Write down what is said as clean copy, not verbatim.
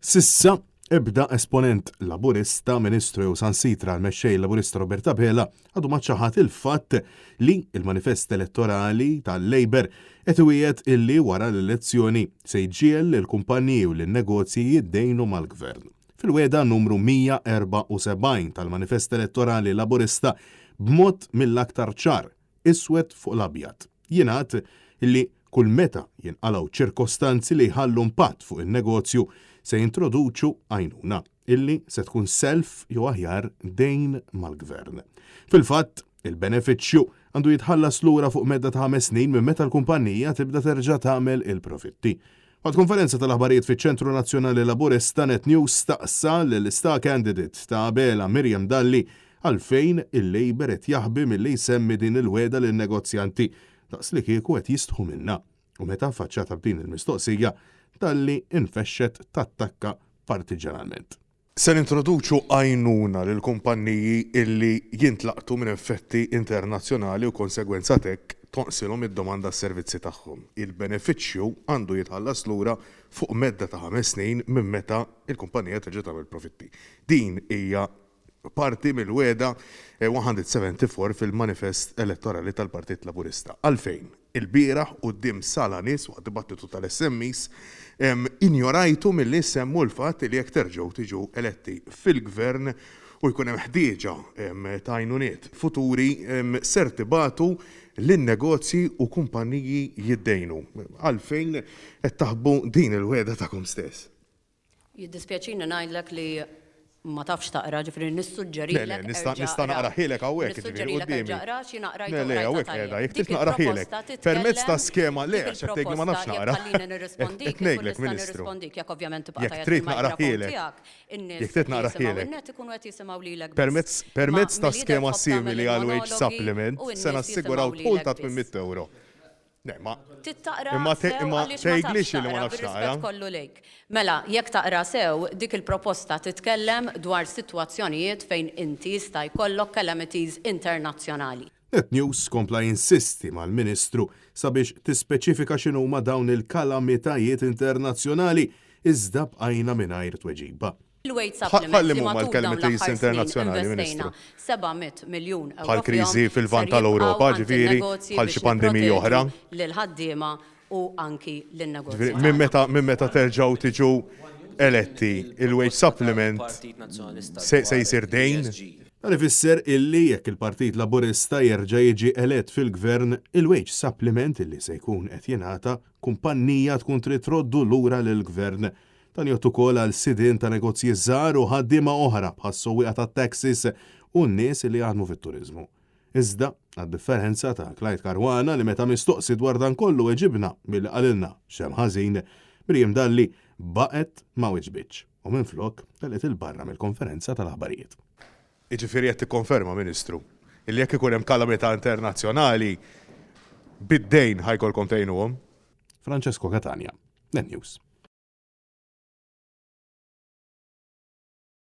S'issa, ebda esponent Laburista, Ministru jew sansitra l-Mexxej Laburista Robert Abela għadu ma ċaħad il-fatt li l-manifest elettorali tal-Labour qed iwiegħed illi wara l-elezzjoni se jġiegħel lill-kumpaniji u lin-negozji jiddejnu mal-Gvern. Fil-wegħda numru 174 tal-manifest elettorali Laburista b'mod mill-aktar ċar, iswed fuq l-abjad, jingħad illi kull meta jinqalgħu ċirkostanzi li jħallu impatt fuq in-negozju se jintroduċu għajnuna illi se tkun self jew aħjar dejn mal-Gvern. Fil-fatt, il-benefiċċju għandu jitħallas lura fuq medda ta' ħames snin minn meta l-kumpanija tibda terġa' tagħmel il-profitti. Waqt konferenza tal-aħbarijiet fiċ-Ċentru Nazzjonali Laburista, Net News staqsa lill-star candidate ta' Abela Miriam Dalli għalfejn il-Labour qed jaħbi milli jsemmi din il-wegħda lin-negozjanti daqslikieku qed jistħu minnha. U meta affaċċjata b'din il-mistoqsija, Dalli infexxet tattakka partiġġanalment. Se nintroduċu għajnuna lill-kumpanniji illi jintlaqtu minn effetti internazzjonali u konsegwenza t'hekk tonqsilhom id-domanda għas-servizzi tagħhom. Il-benefiċċju għandu jitħallas lura fuq medda ta' ħames snin minn meta l-kumpanija terġa' tagħmel profitti. Din hija parti mill-wegħda 174 fil-manifest elettorali tal-Partit Laburista. Għalfejn? Ilbieraħ quddiem sala nies waqt dibattitu tal-SMEs injorajtu milli ssemmu l-fatt li jekk terġgħu tiġu eletti fil-Gvern u jkun hemm ħtieġa ta' għajnuniet futuri ser tibagħtu lin-negozji u kumpaniji jiddejnu. Għalfejn qed taħbu din il-wegħda tagħkom stess? Jiddispjaċini ngħidlek li ma tafx taqra, ġifieri nissuġġerilek. Le, le, nista' nista' naqrahielek hawnhekk, ġifieri Nissuġġerilek quddiemi. erġa' qra għax jiena qrajtu Le, le, qrajtha hawnhekk tajjeb. qiegħda, jekk Dik trid naqrahielek. il-proposta Permezz ta' titkellem, skema, le, dik għax qed tgħidli ma il-proposta, nafx jekk naqra. tħallini nirrispondik, Qed inkun ngħidlek, nista' Ministru. nirrispondik, jekk ovvjament tibqa' Jekk tgħajjat trid fil-microphone naqrahielek. tiegħek, in-nies Jekk trid li jisimgħu naqrahielek. in-net ikunu qed jisimgħu lilek biss. Permezz Imma permezz ta' milli jidher skema tħobb tagħmel simili għall-wage il-monologi supplement u se n-nies nassiguraw jisimgħu dħul lilek ta' biss. 800 ewro. Le, ma. Trid taqra Imma sew imma għaliex ma tafx tgħidlix li ma taqra, nafx naqra. bir-rispett kollu lejk. Mela, jekk taqra sew, dik il-proposta titkellem dwar sitwazzjonijiet fejn inti jista' jkollok calamities internazzjonali. Net News kompla jinsisti mal-Ministru sabiex tispeċifika x'inhuma dawn il-kalamitajiet internazzjonali iżda bqajna mingħajr tweġiba. Il-wage supplement Bħal li liema huma matul dawn l-calamities l-aħħar snin internazzjonali, investejna Ministru? 700 miljun ewro Bħal fihom kriżi fil-Lvant ser jibqgħu tal-Ewropa, għand ġifieri, in-negozji bħal xi biex pandemiji oħra? nipproteġu lill-ħaddiema u anki lin-negozji Ġifieri, minn tagħna. meta minn meta terġgħu tiġu eletti, il-wage supplement se se jsir dejn? Dan ifisser illi jekk il-Partit Laburista jerġa' jiġi elett fil-Gvern, il-wage supplement illi se jkun qed jingħata, kumpannija tkun trid troddu lura lill-Gvern. Dan jgħodd ukoll għal sidien ta' negozji żgħar u ħaddiema oħra bħas-sewwieqa tat-taxis u n-nies li jaħdmu fit-turiżmu. Iżda, għad-differenza ta' Clyde Caruana li meta mistoqsi dwar dan kollu weġibna billi qalilna x'hemm ħażin, Miriam Dalli baqgħet ma weġbitx u minflok telqet 'il barra mill-konferenza tal-aħbarijiet. Jiġifieri qed tikkonferma, Ministru, illi jekk ikun hemm kalamità internazzjonali, bid-dejn ħa jkollkom tgħinuhom? Francesco Catania, Net News.